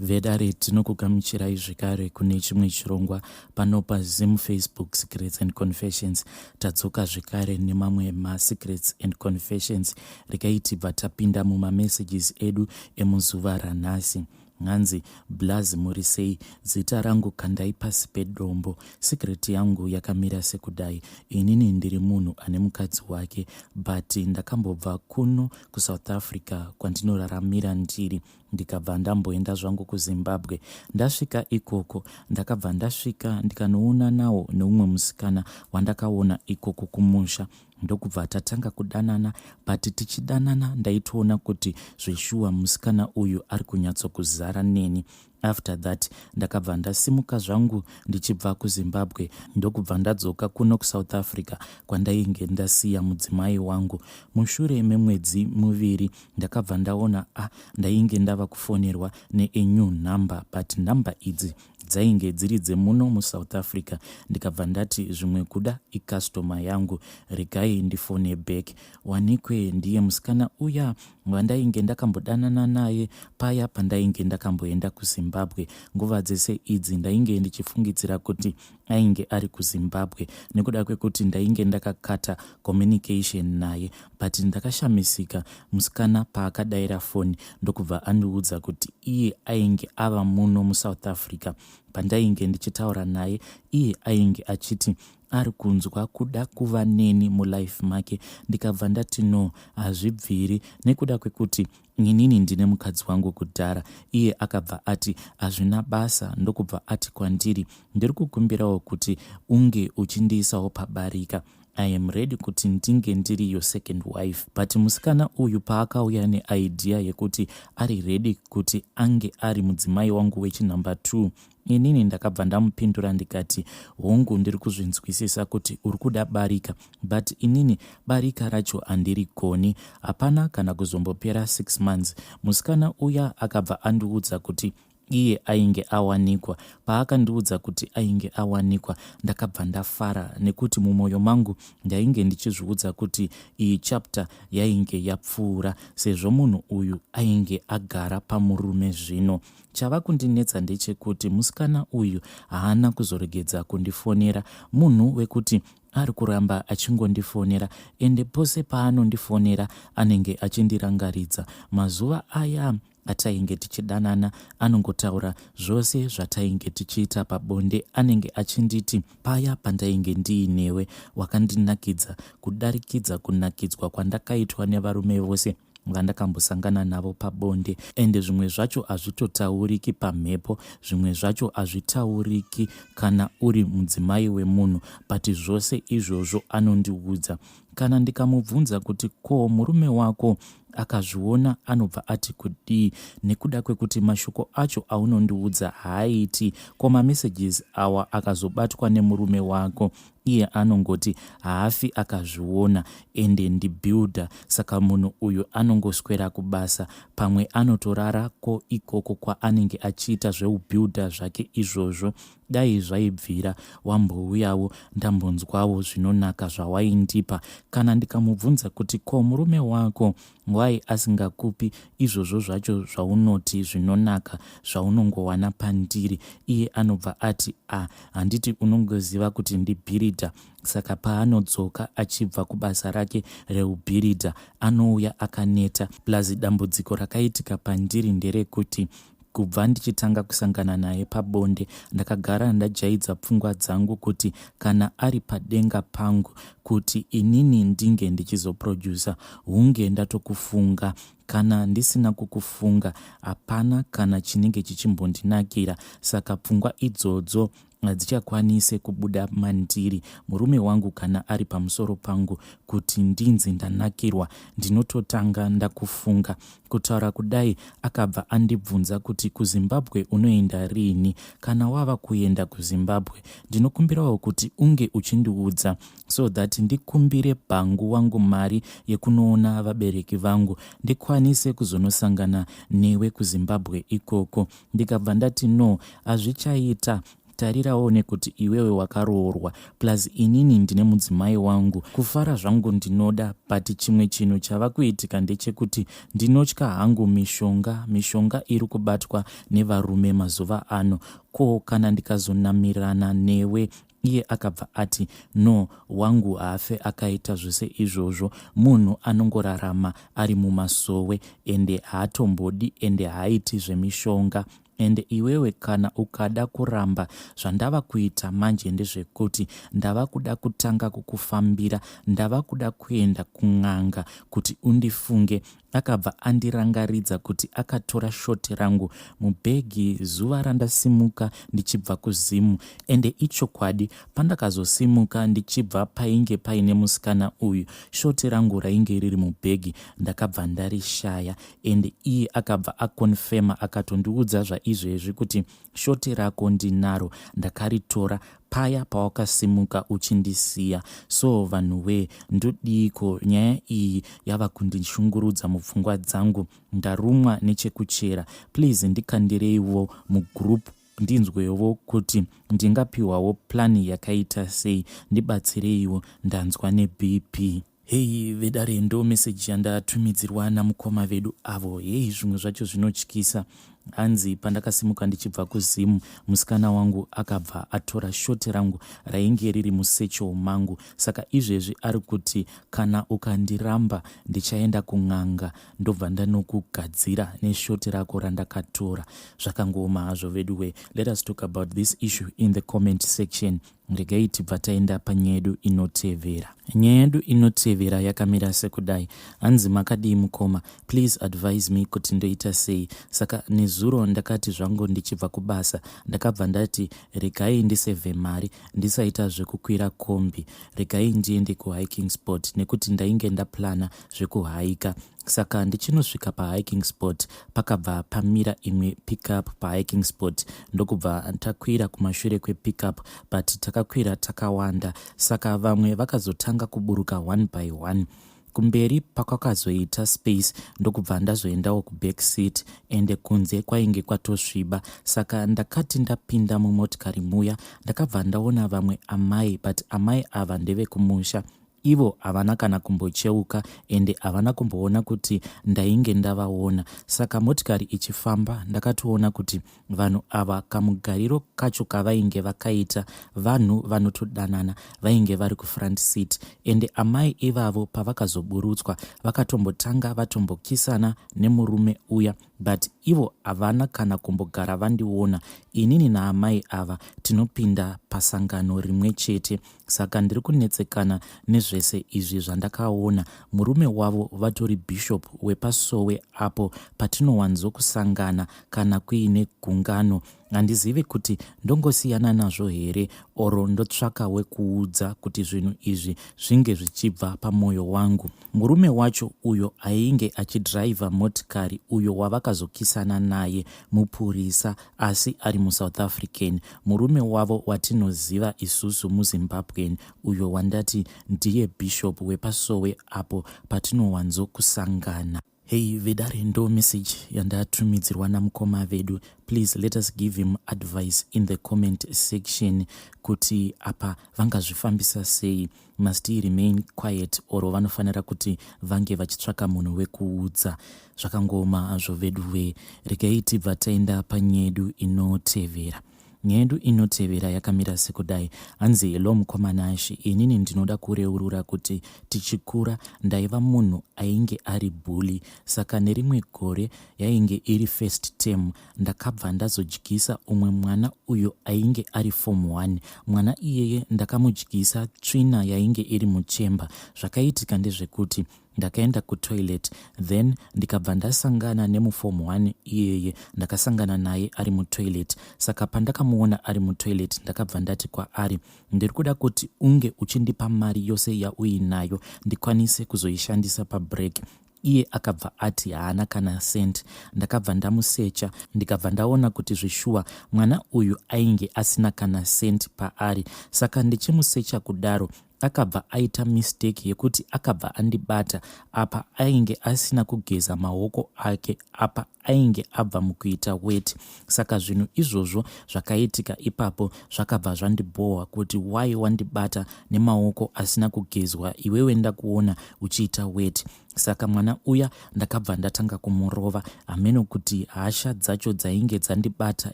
Vedare tinokugamuchirai zvekare kune chimwe chirongwa pano paZim Facebook Secrets and Confessions. Tadzoka zvekare nemamwe masecrets and confessions. Regai tibva tapinda mumamessages edu emuzuva ranhasi. Hanzi blaz muri sei zita rangu kandai pasi pedombo secret yangu yakamira sekudai inini ndiri munhu ane mukadzi wake but ndakambobva kuno kuSouth Africa kwandinoraramira ndiri ndikabva ndamboenda zvangu kuZimbabwe. Ndasvika ikoko ndakabva ndasvika ndikanoonanawo neumwe musikana wandakaona ikoko kumusha ndokubva tatanga kudanana but tichidanana ndaitoona kuti zveshuwa musikana uyu ari kunyatsokuzara neni. After that ndakabva ndasimuka zvangu ndichibva kuZimbabwe ndokubva ndadzoka kuno kuSouth Africa kwandainge ndasiya mudzimai wangu. Mushure memwedzi muviri ndakabva ndaona ah ndainge ndava kufonerwa ne a new number but number idzi dzainge dziri dzemuno muSouth Africa ndikabva ndati zvimwe kuda icustomer yangu regai ndifone back wanikwe ndiye musikana uya wandainge ndakambodanana naye paya pandainge ndakamboenda kuZimbabwe nguva dzese idzi ndainge ndichifungidzira kuti ainge ari kuZimbabwe nekuda kwekuti ndainge ndakakata communication naye but ndakashamisika musikana paakadaira foni ndokubva andiudza kuti iye ainge ava muno muSouth Africa. Pandainge ndichitaura naye iye ainge achiti ari kunzwa kuda kuva neni mulife make ndikabva ndati no hazvibviri nekuda kwekuti Inini ndine mukadzi wangu kudhara. Iye akabva ati hazvina basa ndokubva ati kwandiri ndiri kukumbirawo kuti unge uchindiisawo pabarika. I am ready kuti ndinge ndiri your second wife. But musikana uyu paakauya neidea yekuti ari ready kuti ange ari mudzimai wangu wechinumber two Inini ndakabva ndamupindura ndikati, Hongu ndiri kuzvinzwisisa kuti uri kuda barika but inini barika racho handirigoni. Hapana kana kuzombopera six months musikana uya akabva andiudza kuti iye ainge awanikwa. Paakandiudza kuti ainge awanikwa ndakabva ndafara nekuti mumoyo mangu ndainge ndichizviudza kuti iyi chapter yainge yapfuura sezvo munhu uyu ainge agara pamurume zvino. Chava kundinetsa ndechekuti musikana uyu haana kuzoregedza kundifonera. Munhu wekuti ari kuramba achingondifonera ende pose paanondifonera anenge achindirangaridza mazuva aya atainge tichidanana. Anongotaura zvose zvatainge tichiita pabonde anenge achinditi paya pandainge ndiinewe wakandinakidza kudarikidza kunakidzwa kwandakaitwa nevarume vose vandakambosangana navo pabonde ende zvimwe zvacho hazvitotauriki pamhepo zvimwe zvacho hazvitauriki kana uri mudzimai wemunhu but zvose izvozvo anondiudza kana ndikamubvunza kuti ko murume wako akazviona anobva ati kudii nekuda kwekuti mashoko acho aunondiudza haaiti ko mamessages awa akazobatwa nemurume wako Iye anongoti haafi akazviona ende ndibuilder saka munhu uyu anongoswera kubasa pamwe anotorara ko ikoko kwaanenge achiita zveubuilder zvake izvozvo. Dai zvaibvira wambouyawo ndambonzwawo zvinonaka zvawaindipa. Kana ndikamubvunza kuti ko murume wako Why asingakupi izvozvo zvacho zvaunoti zvinonaka zvaunongowana pandiri? Iye anobva ati ah handiti unongoziva kuti ndibhiridha saka paanodzoka achibva kubasa rake reubhiridha anouya akaneta plus dambudziko rakaitika pandiri nderekuti Kubva ndichitanga kusangana naye pabonde ndakagara ndajaidza pfungwa dzangu kuti kana ari padenga pangu kuti inini ndinge ndichizoproducer hunge ndatokufunga. Kana ndisina kukufunga hapana kana chinenge chichimbondinakira saka pfungwa idzodzo hadzichakwanise kubuda mandiri. Murume wangu kana ari pamusoro pangu kuti ndinzi ndanakirwa ndinototanga ndakufunga. Kutaura kudai akabva andibvunza kuti kuZimbabwe unoenda riini? Kana wava kuenda kuZimbabwe ndinokumbirawo kuti unge uchindiudza so that ndikumbire bhangu wangu mari yekunoona vabereki vangu ndikwanise kuzonosangana newe kuZimbabwe ikoko. Ndikabva ndati no hazvichaita. Tarirawo nekuti iwewe wakaroorwa plus inini ndine mudzimai wangu. Kufara zvangu ndinoda but chimwe chinhu chava kuitika ndechekuti ndinotya hangu mishonga, mishonga iri kubatwa nevarume mazuva ano. Ko kana ndikazonamirana newe Iye akabva ati, No, wangu haafe akaita zvose izvozvo. Munhu anongorarama ari mumasowe ende haatombodi ende haaiti zvemishonga. Ende iwewe kana ukada kuramba, zvandava kuita manje ndezvekuti ndava kuda kutanga kukufambira, ndava kuda kuenda kun'anga kuti undifunge Akabva andirangaridza kuti akatora short rangu mubhegi zuva randasimuka ndichibva kuZim. Ende ichokwadi pandakazosimuka ndichibva painge paine musikana uyu short rangu rainge riri mubhegi ndakabva ndarishaya. Ende iye akabva aconfirma akatondiudza zvaizvezvi kuti Short rako ndinaro ndakaritora paya pawakasimuka uchindisiya so vanhuwee ndodiiko nyaya iyi yava kundishungurudza mupfungwa dzangu ndarumwa nechekuchera please ndikandireiwo mugroup ndinzwewo kuti ndingapiwawo plan yakaita sei ndibatsireiwo ndanzwa nebp. Hey vedare ndo message yandatumidzirwa namukoma vedu avo hey zvimwe zvacho zvinotyisa hanzi pandakasimuka ndichibva kuZim musikana wangu akabva atora shoti rangu rainge riri musecho mangu saka izvezvi ari kuti kana ukandiramba ndichaenda kun'anga ndobva ndanokugadzira neshoti rako randakatora zvakangooma hazvo veduwe let us talk about this issue in the comment section Regai tibva taenda panyaya yedu inotevera. Nyaya yedu inotevera yakamira sekudai. Hanzi makadii mukoma, please advise me kuti ndoita sei. Saka nezuro ndakati zvangu ndichibva kubasa ndakabva ndati regai ndisevhe mari ndisaita zvekukwira kombi. Regai ndiende kuhiking spot nekuti ndainge ndaplana zvekuhaika. Saka ndichinosvika pahiking spot pakabva pamira imwe pickup pahiking spot ndokubva takwira kumashure kwepickup but takakwira takawanda saka vamwe vakazotanga kuburuka one by one kumberi pakwakazoita space ndokubva ndazoendawo kuback seat ende kunze kwainge kwatosviba saka ndakati ndapinda mumotikari muya ndakabva ndaona vamwe amai but amai ava ndevekumusha Ivo havana kana kumbocheuka ende havana kumboona kuti ndainge ndavaona. Saka motikari ichifamba ndakatoona kuti vanhu ava kamugariro kacho kavainge vakaita vanhu vanotodanana vainge vari kufront seat ende amai ivavo pavakazoburutswa vakatombotanga vatombokisana nemurume uya but ivo havana kana kumbogara vandiona inini naamai ava tinopinda pasangano rimwe chete Saka ndiri kunetsekana nezvese izvi zvandakaona. Murume wavo vatori bishop wepasowe apo patinowanzo kusangana kana kuine gungano. Handizivi kuti ndongosiyana nazvo here or ndotsvaka wekuudza kuti zvinhu izvi zvinge zvichibva pamoyo wangu. Murume wacho uyo ainge achidriver motikari uyo wavakazokisana naye mupurisa asi ari muSouth African. Murume wavo watinoziva isusu muZimbabwean uyo wandati ndiye bishop wepasowe apo patinowanzo kusangana. Hey vedare ndo message yandatumidzirwa namukoma vedu please let us give him advice in the comment section kuti apa vangazvifambisa sei must he remain quiet or vanofanira kuti vange vachitsvaka munhu wekuudza zvakangooma hazvo veduwee regai tibva taenda panyedu inotevera Nyaya yedu inotevera yakamira sekudai. Hanzi hello mukoma Nashy, inini ndinoda kureurura kuti tichikura ndaiva munhu ainge ari bully saka nerimwe gore yainge iri first term ndakabva ndazodyisa umwe mwana uyo ainge ari form one. Mwana iyeye ndakamudyisa tsvina yainge iri muchemba. Zvakaitika ndezvekuti Ndakaenda kutoilet then ndikabva ndasangana nemuform one iyeye ndakasangana naye ari mutoilet saka pandakamuona ari mutoilet ndakabva ndati kwaari ndiri kuda kuti unge uchindipa mari yose yauinayo ndikwanise kuzoishandisa pabreak iye akabva ati haana kana cent ndakabva ndamusecha ndikabva ndaona kuti zvishuwa mwana uyu ainge asina kana cent paari saka ndichimusecha kudaro Akabva aita mistake yekuti akabva andibata apa ainge asina kugeza maoko ake apa ainge abva mukuita weti. Saka zvinhu izvozvo zvakaitika ipapo zvakabva zvandibhohwa kuti why wandibata nemaoko asina kugezwa iwewe ndakuona uchiita weti. Saka mwana uya ndakabva ndatanga kumurova, hameno kuti hasha dzacho dzainge dzandibata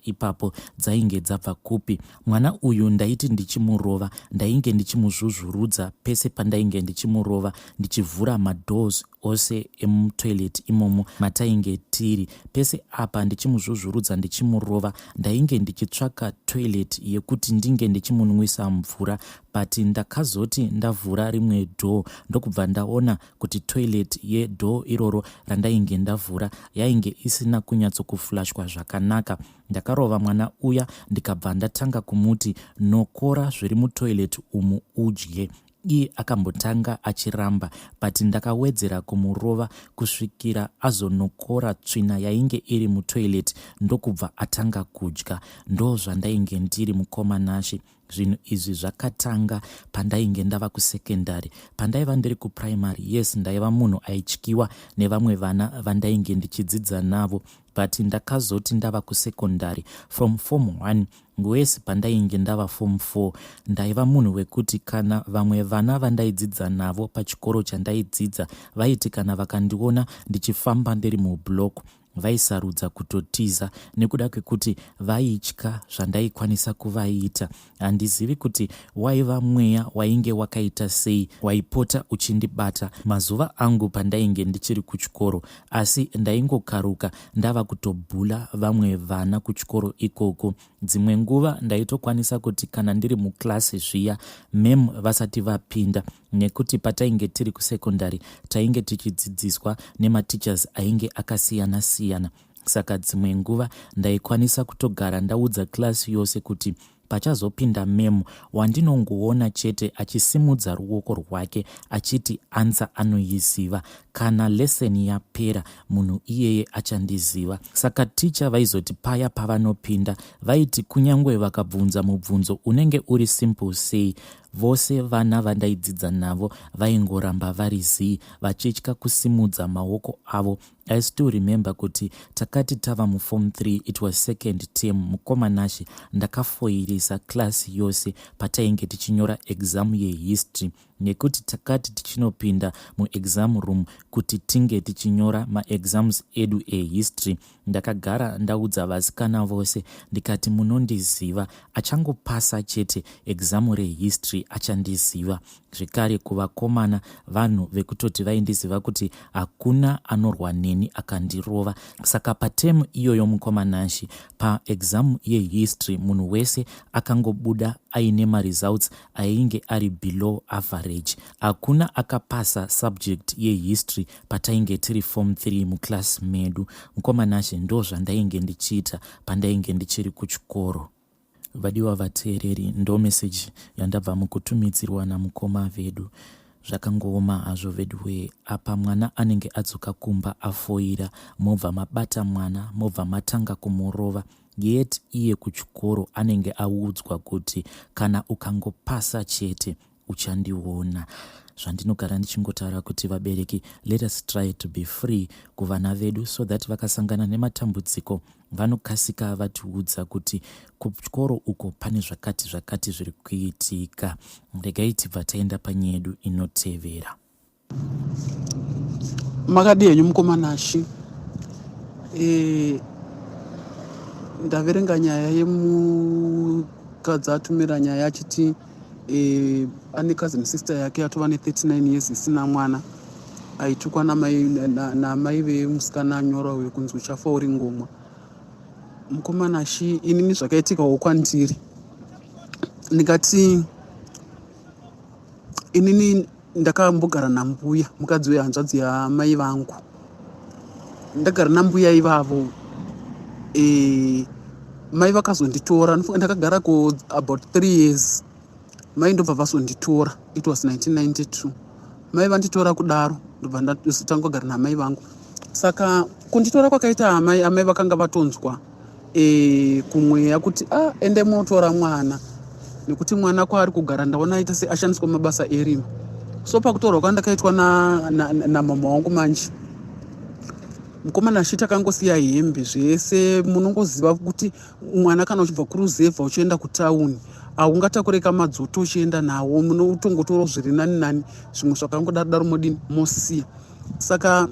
ipapo dzainge dzabva kupi. Mwana uyu ndaiti ndichimurova ndainge ndichimuzvuzvurudza pese pandainge ndichimurova ndichivhura madoors ose emutoilet imomo matainge tiri. Pese apa ndichimuzvuzvurudza ndichimurova ndainge ndichitsvaka toilet yekuti ndinge ndichimunwisa mvura but ndakazoti ndavhura rimwe door ndokubva ndaona kuti toilet yedoor iroro randainge ndavhura yainge isina kunyatsokuflashwa zvakanaka. Ndakarova mwana uya ndikabva ndatanga kumuti nokora zviri mutoilet umu udye. Iye akambotanga achiramba but ndakawedzera kumurova kusvikira azonokora tsvina yainge iri mutoilet ndokubva atanga kudya. Ndozvandainge ndiri mukoma Nashe. Zvinhu izvi zvakatanga pandainge ndava kusekendari. Pandaiva ndiri kuprimary, yes ndaiva munhu aityiwa nevamwe vana vandainge ndichidzidza navo but ndakazoti ndava kusekondari from form 1 worse pandainge ndava form 4 ndaiva munhu wekuti kana vamwe vana vandaidzidza navo pachikoro chandaidzidza vaiti kana vakandiona ndichifamba ndiri mublock vaisarudza kutotiza nekuda kwekuti vaitya zvandaikwanisa kuvaita. Handizivi kuti waiva mweya wainge wakaita sei waipota uchindibata mazuva angu pandainge ndichiri kuchikoro asi ndaingokaruka ndava kutobhula vamwe vana kuchikoro ikoko. Dzimwe nguva ndaitokwanisa kuti kana ndiri muclass zviya ma'am vasati vapinda nekuti patainge tiri kusecondary tainge tichidzidziswa nemateachers ainge akasiyana siyana saka dzimwe nguva ndaikwanisa kutogara ndaudza class yose kuti pachazopinda ma'am wandinongoona chete achisimudza ruoko rwake achiti answer anoiziva kana lesson yapera munhu iyeye achandiziva. Saka ticha vaizoti paya pavanopinda vaiti kunyangwe vakabvunza mubvunzo unenge uri simple sei vose vana vandaidzidza navo vaingoramba vari zii vachitya kusimudza maoko avo. I still remember kuti takati tava muform 3 it was second term mukoma Nashe ndakafoirisa class yose patainge tichinyora exam yehistory nekuti takati tichinopinda muexam room kuti tinge tichinyora maexams edu ehistory ndakagara ndaudza vasikana vose ndikati munondiziva achangopasa chete exam rehistory achandiziva. Zvekare kuvakomana vanhu vekutoti vaindiziva kuti hakuna anorwa neni akandirova saka patemu iyoyo mukoma Nashy paexam yehistory munhu wese akangobuda aine maresults ainge ari below average. Hakuna akapasa subject yehistory patainge tiri form 3 muclass medu. Mukoma Nashe ndozvandainge ndichiita pandainge ndichiri kuchikoro. Vadiwa vateereri ndo message yandabva mukutumidzirwa namukoma vedu. Zvakangooma hazvo veduwee apa mwana anenge adzoka kumba afoira mobva mabata mwana mobva matanga kumurova yet iye kuchikoro anenge audzwa kuti kana ukangopasa chete uchandiona. Zvandinogara ndichingotaura kuti vabereki let us try to be free kuvana vedu so that vakasangana nematambudziko vanokasika vatiudza kuti kuchikoro uko pane zvakati zvakati zviri kuitika. Regai tibva taenda panyaya yedu inotevera. Makadii henyu mukoma Nashy? E, ndaverenga nyaya yemukadzi atumira nyaya achiti e, ane cousin sister yake atova ne39 years isina mwana aitukwa namai na, vemusikana anyora uyo kunzi uchafa uri ngomwa. Mukoma Nashy, inini zvakaitikawo kwandiri ndingati inini ndakambogara nambuya mukadzi wehanzvadzi yamai vangu ndagara nambuya ivavo e, mai vakazonditora ndakagara ko about three years mai ndobva vazonditora it was 1992 mai vanditora kudaro ndobva ndatanga kugara namai vangu saka kunditora kwakaita amai amai vakanga vatonzwa e, kumweya kuti a ah, ende munotora mwana nekuti mwana kwaari kugara ndaona aita seashandiswa mabasa erima so pakutorwa kwandakaitwa namama na, na wangu manje. Mukomana shi takangosiya hembe zvese. Munongoziva kuti mwana kana uchibva kuruzevha uchienda kutauni haungatakure kamadzoto uchienda nawo, munotongotorawo zviri nani nani, zvimwe zvakangodaro daro, modini, mosiya. Saka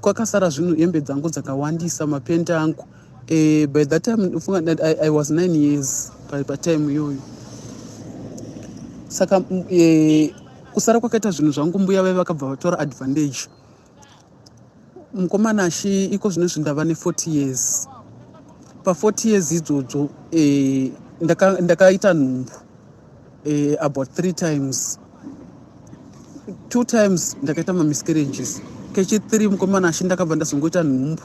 kwakasara zvinhu, hembe dzangu dzakawandisa, mapenti angu. By that time I was 9 years patime iyoyo. Saka kusara kwakaita zvinhu zvangu, mbuya vai vakabva vatora advantage. Mukomana shi, iko zvino izvi ndava ne40 years. Pa40 years idzodzo ndakaita nhumbu about three times. Two times ndakaita mamiscarriages. Kechi3, mukomana shi, ndakabva ndazongoita nhumbu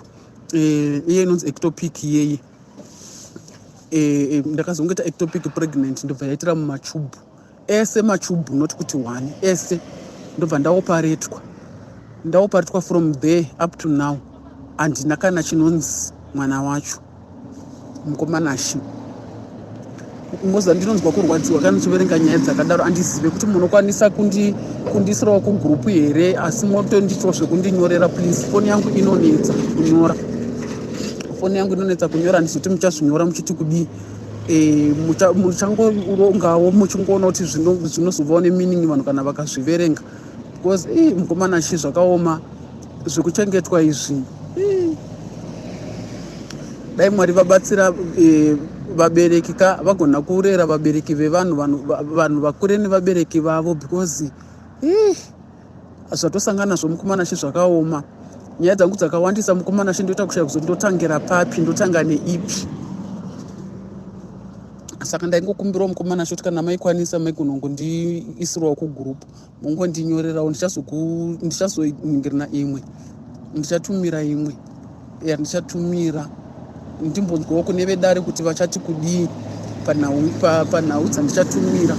iye inonzi ectopic iyeye. Ndakazongoita ectopic pregnant, ndobva yaitira mumachubhu ese, machubhu, not kuti one, ese. Ndobva ndaoparetwa. Ndaoparetwa, from there up to now handina kana chinonzi mwana wacho. Mukomanashi, moza ndinonzwa kurwadziwa kana ndichiverenga nyaya dzakadaro. Handizive kuti munokwanisa kundiisirawo kugurupu here, asi motondiitawo zvekundinyorera, please. Foni yangu inonetsa kunyora, foni yangu inonetsa kunyora. Handizoti muchazvinyora muchiti kudii. Muchangorongawo muchingoona kuti zvinozovawo nemeaning vanhu kana vakazviverenga, because mukomana shi, zvakaoma zvekuchengetwa izvi. Dai Mwari vabatsira vabereki ka vagona kurera vabereki vevanhu, vanhu vakure nevabereki vavo, because zvatosangana nazvo, mukomana shi, zvakaoma. Nyaya dzangu dzakawandisa, mukomana shi, ndoita kushaya kuzoti ndotangira papi, ndotanga neipi. Saka ndaingokumbirawo, mukomana shi, kuti kana maikwanisa maigona kungondiisirawo kugurupu, mongondinyorerawo. Ndichazoningirina imwe, ndichatumira imwe yandichatumira, ndimbonzwawo kune vedare kuti vachati kudii panhau dzandichatumira,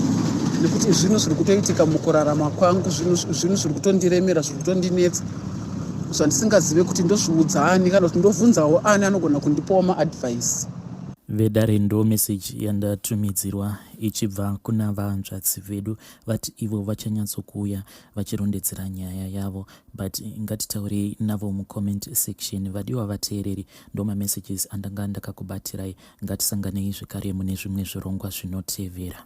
nekuti zvinhu zviri kutoitika mukurarama kwangu, zvinhu zviri kutondiremera, zviri kutondinetsa, zvandisingazive kuti ndozviudza ani kana kuti ndobvunzawo ani anogona kundipawo maadvice. Vedare, ndo meseji yandatumidzirwa ichibva kuna vanzvadzi vedu. Vati ivo vachanyatsokuuya vachirondedzera nyaya yavo, but ngatitaurei navo mucomment section. Vadiwa vateereri, ndo mamessages andanga ndakakubatirai. Ngatisanganei zvekare mune zvimwe zvirongwa zvinotevera.